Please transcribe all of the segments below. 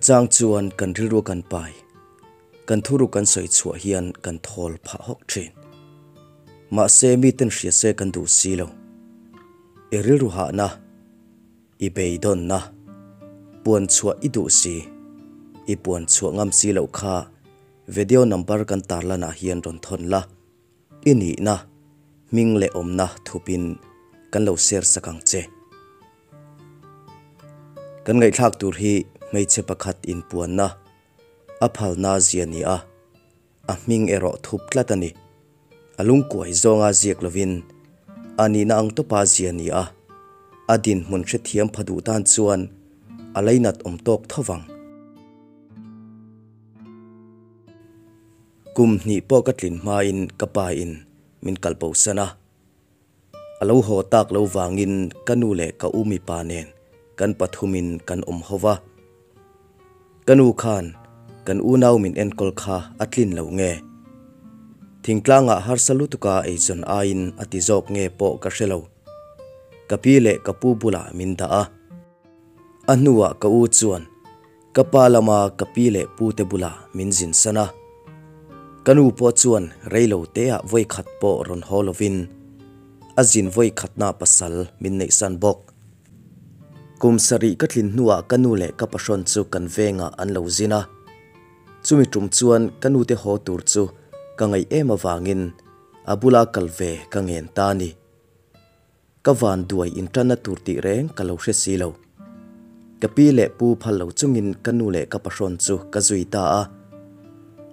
A chang chuan kan rilru kan pai, kan thuru kan sawi chhuah hian kan thawl phah hawk thin. Mahse miten hria se kan duh si lo. I rilru hahna, i beidawnna, puan chhuah i duh si, i puan chhuah ngam si loh kha video number kan tarlanah hian rawn thawn la, i nihna, hming leh awmna thupin kan lo share sak ang che. Kan ngaihthlak tur hi hmeichhe pakhat inpuanna, a phalna zia ni a, a hming erawh thup tlat a ni. A lungkuai zawnga ziak lovin a nihna ang tawpa zia ni a, a dinhmun hrethiam pha duh tan chuan a lainat awm tawk tho vang. Kum hnih pawh ka tlin hmain ka pa in min kalbosan a. A lo haw tak lo vangin ka nu leh ka u mipa nen kan pathumin kan awm ho va. Ka nu khan kan unau min enkawl kha a tlin lo nge? Thingtlangah harsa lutuka eizawn aiin a ti zawk nge pawh ka hre lo. Ka pi leh ka pu bulah min dah a. A hnuah ka u chuan ka pa lama ka pi leh pute bulah min zin san a. Ka nu pawh chuan reilo teah vawi khat pawh rawn haw lovin a zin vawi khatna pasal min neih san bawk. Kum sarih ka tlin hnuah ka nu leh ka pahrawn chu kan vengah an lo zin a. Chumi tum chuan ka nute haw tur chu ka ngaih em avangin a bula kal ve ka ngen ta a ni. Ka van duai intanna tur tih reng ka lo hre si lo. Ka pi leh pu phal lo chungin ka nu leh ka pahrawn chu ka zui ta a,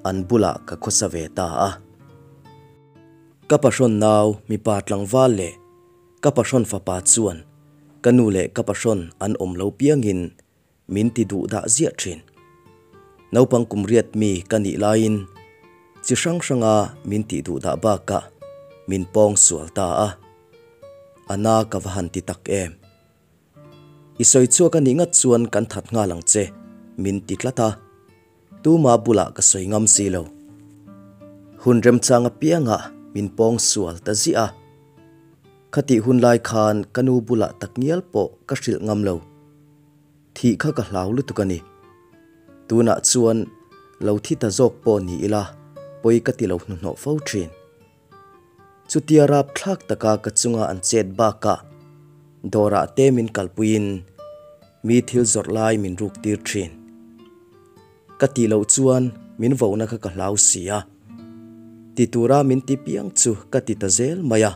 an bulah ka khawsa ve ta a. Ka pahrawn nau mipa tlangval leh ka pahrawn fapa chuan ka nu leh ka pahrawn an awm lo piangin min ti duh dah ziah thin. Naupang kum riat mi ka nih laiin chi hrang hranga min tih duh dah bakah min pawng sual ta a. A na ka va han ti tak em. I sawi chhuak a nih ngat chuan kan that nghal ang che min ti tlat a. Tuma bulah ka sawi ngam si lo. Hun remchang apiangah min pawng sual ta ziah a. Khatih hun lai khan ka nu bulah takngial pawh ka hrilh ngam lo. Thih kha ka hlau lutuk a ni. Tunah chuan lo thi ta zawk pawh ni ila pawi ka ti lo hnuhnawh fo thin. Chutia rapthlak taka ka chunga an chet bakah dawrah te min kalpuiin mi thil zawrh lai min ruk tir thin. Ka tih loh chuan min vohna kha ka hlau si a. Ti tura min ti piang chu ka ti ta zel mai a.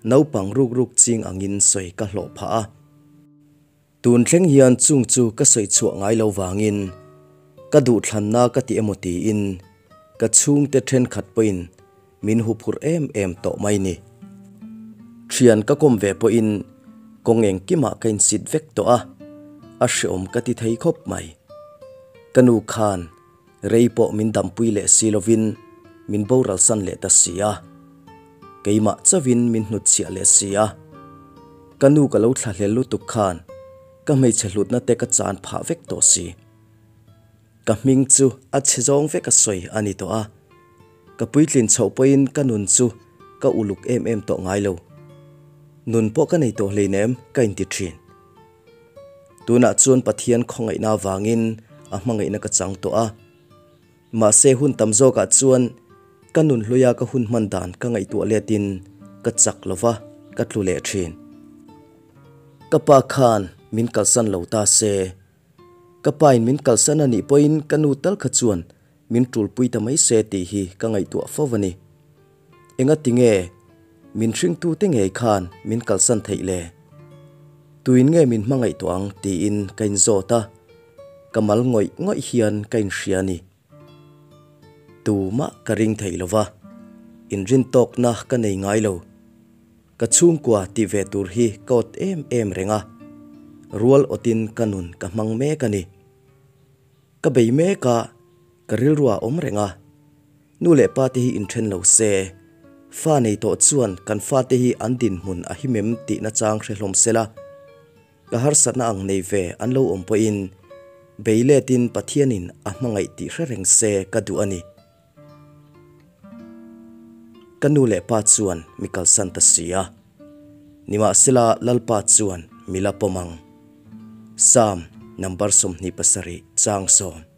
Naupang ruk ruk ching angin sawi ka hlawh phah a. Tun thleng hian chung chu ka sawi chhuah ngai lo vangin ka duhthlanna ka ti emaw tiin ka chhungte thenkhat pawhin min huphurh em em tawh mai ni. Thian ka kawm ve pawhin kawng engkimah ka insit vek tawh a, a hreawm ka ti thei khawp mai. Ka nu khan rei pawh min dampui leh si lovin min boralsan leh ta si a. Keimah chauhin min hnutchhiah leh si a. Ka nu ka lo thlahlel lutuk khan ka hmeichhe hlutna te ka chan phah vek tawh si. Ka hming chu a chhe zawng vek a sawi a ni tawh a. Ka puitlin chhoh pawhin ka nun chu ka uluk em em tawh ngai lo. Nun pawh ka nei tawh hleinem ka inti thin. Tunah chuan Pathian khawngaihna avangin a hmangaihna ka chang tawh a. Mahse hun tam zawkah chuan ka nun hluia ka hun hman dan ka ngaihtuah letin ka chak lo va, ka tlu leh thin. Ka pa khan min kalsan lo ta se. Ka pain min kalsan a nih pawhin ka nu tal kha chuan min tulpui ta mai se tih hi ka ngaihtuah fo a ni. Engati nge min hringtute ngei khan min kalsan theih le? Tuin nge min hmangaihtuah ang tiin ka inzawt a, ka mal ngawih ngawih hian ka inhria a ni. Tumah ka ring thei lo va, inrintawkna ka nei ngai lo. Ka chhungkua tih ve tur hi ka awt em em reng a, rual awtin ka nun ka hmang mek a ni. Ka bei mek a, ka rilruah a awm reng a. Nu leh pa te hi inthen lo se, fa nei tawh chuan kan fate hi an dinhmun a himem tih nachang hre hlawm sela, ka harsatna ang nei ve an lo awm pawhin bei letin Pathianin a hmangaih tih hre reng se ka duh a ni. Ka nu leh pa chuan mi kalsan ta si a, nimahsela Lalpa chuan mi la pawm ang. Psalm. Number 27 chang sawm.